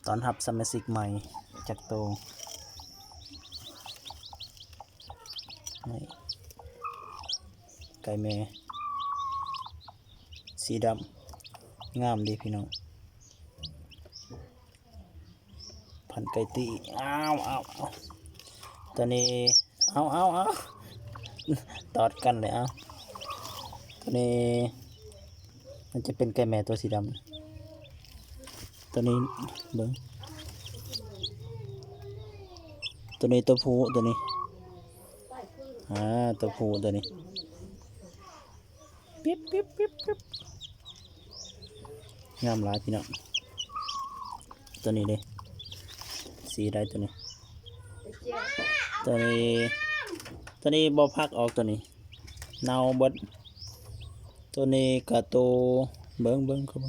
ຕ້ອນຮັບສະມາຊິກໃໝ່ຈັກໂຕ. ນີ້ ໄກ່ແມ່ສີດຳ ງາມເດ້ພີ່ນ້ອງ. ພັນໄກ່ຕີ ອ້າວ ອ້າວ ອ້າວ ຕົວນີ້ ອ້າວ ອ້າວ ອ້າວ ຕອດກັນເລີຍ. ອ້າວ ຕົວນີ້ມັນຈະເປັນໄກ່ແມ່ຕົວສີດຳ. ຕົວນີ້ເບິ່ງ ຕົວນີ້ຕົວຜູ້ ຕົວນີ້ ອາ ຕົວຜູ້ຕົວນີ້. ປິບ ປິບ ປິບ ປິບ ງາມຫຼາຍພີ່ນ້ອງ. ຕົວນີ້ເດ້ ສີໄດ້ຕົວນີ້ ຕົວນີ້ ຕົວນີ້ບໍ່ພັກອອກ ຕົວນີ້ເນົ່າເບິດ. ຕົວນີ້ກະໂຕ ເບິ່ງ ເບິ່ງ ເບິ່ງ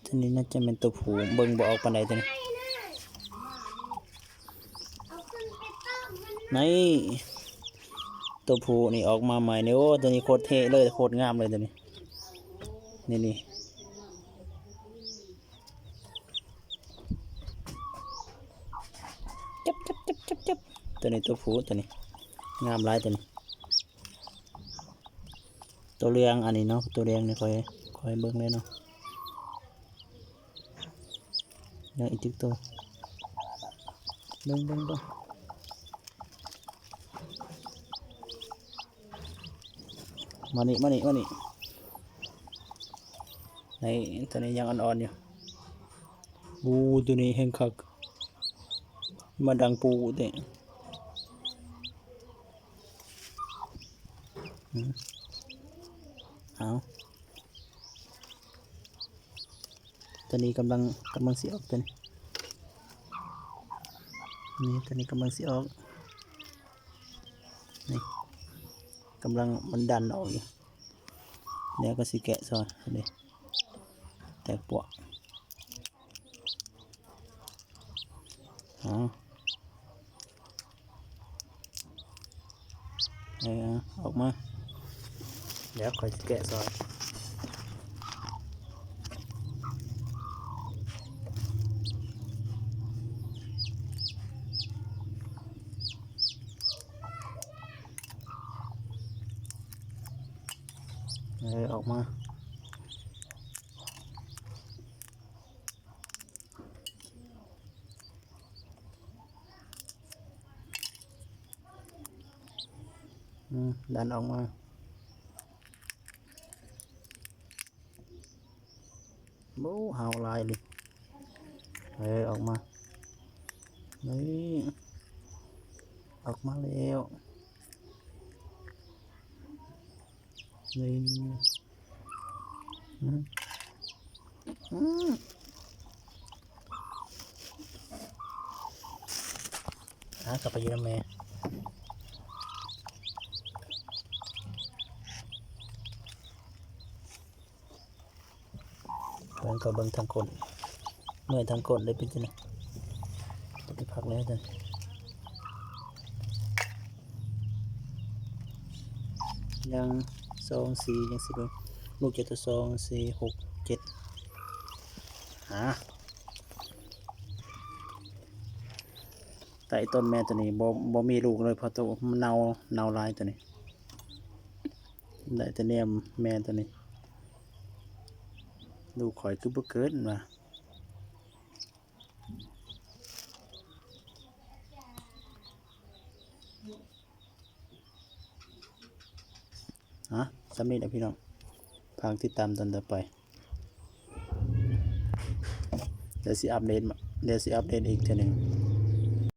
ຕົວນີ້ໜ້າຈະແມ່ນຕົວຜູ້ ເບິ່ງບໍ່ອອກປານໃດຕົວນີ້. ນີ້ ຕົວຜູ້ນີ້ອອກມາໃໝ່ນີ້ ໂອ້ ຕົວນີ້ໂຄດເທ່ເລີຍ ໂຄດງາມເລີຍຕົວນີ້. ນີ້ ນີ້ ຈັບ ຈັບ ຈັບ ຈັບ ຈັບ ຕົວນີ້ຕົວຜູ້ ຕົວນີ້ງາມຫຼາຍຕົວນີ້. ຕົວເຫຼືອງອັນນີ້ເນາະ ຕົວເຫຼືອງນີ້ຂ້ອຍ ຂ້ອຍເບິ່ງເລີຍເນາະ. ຍັງອີກຈັກໂຕ ເບິ່ງ ເບິ່ງ ເບິ່ງ ມານີ້ ມານີ້ ມານີ້. ໃນ ຕົວນີ້ຍັງອ່ອນໆຢູ່. ໂອ້ ຕົວນີ້ແຮງຄັກ ມາດັງປູແທ້. ອືມ ເອົາ ຕົວນີ້ກຳລັງ ກຳລັງຊິອອກຕົວນີ້. ນີ້ ຕົວນີ້ກຳລັງຊິອອກ ນີ້ ກຳລັງ ມັນດັນອອກຢູ່. ແລ້ວກໍຊິແກະຊອຍ ນີ້ ແຕກປວກ. ເອົາ ເອີ ເອົາ ອອກມາ ດຽວຂ້ອຍຊິແກະຊອຍ. ເອີ ອອກມາ. ອືມ ດັນອອກມາ. ໂອ້ ເຫົ່າຫຼາຍເລີຍ. ເອີ ອອກມາ ນີ້ ອອກມາແລ້ວ. ນີ້ ອືມ ອືມ ຫາກັບໄປຢູ່ນຳແມ່. ເບິ່ງກໍເບິ່ງທາງກົ້ນ ເມື່ອຍທາງກົ້ນໄດ້ເປັນຈັ່ງໃດ ໄດ້ພັກແລ້ວເດີ. ຍັງ ສອງ ສີ່ ຍັງຊິເບິ່ງ ລູກເຈັດ ສອງ ສີ່ ຫົກ ເຈັດ ຫາ ໃຕ້ຕົ້ນແມ່ຕົວນີ້ ບໍ່ ບໍ່ມີລູກເລີຍ ເພາະໂຕມັນເນົ່າ ເນົ່າຫຼາຍຕົວນີ້. ໄດ້ແຕ່ແນມແມ່ຕົວນີ້ ລູກຂ້ອຍຄືບໍ່ເກີດວ່າ. ອ່ະ ສ່ຳນີ້ແຫຼະພີ່ນ້ອງ ຝາກຕິດຕາມຕອນຕໍ່ໄປ. ດຽວຊິອັບເດດ ດຽວຊິອັບເດດອີກເທື່ອໜຶ່ງ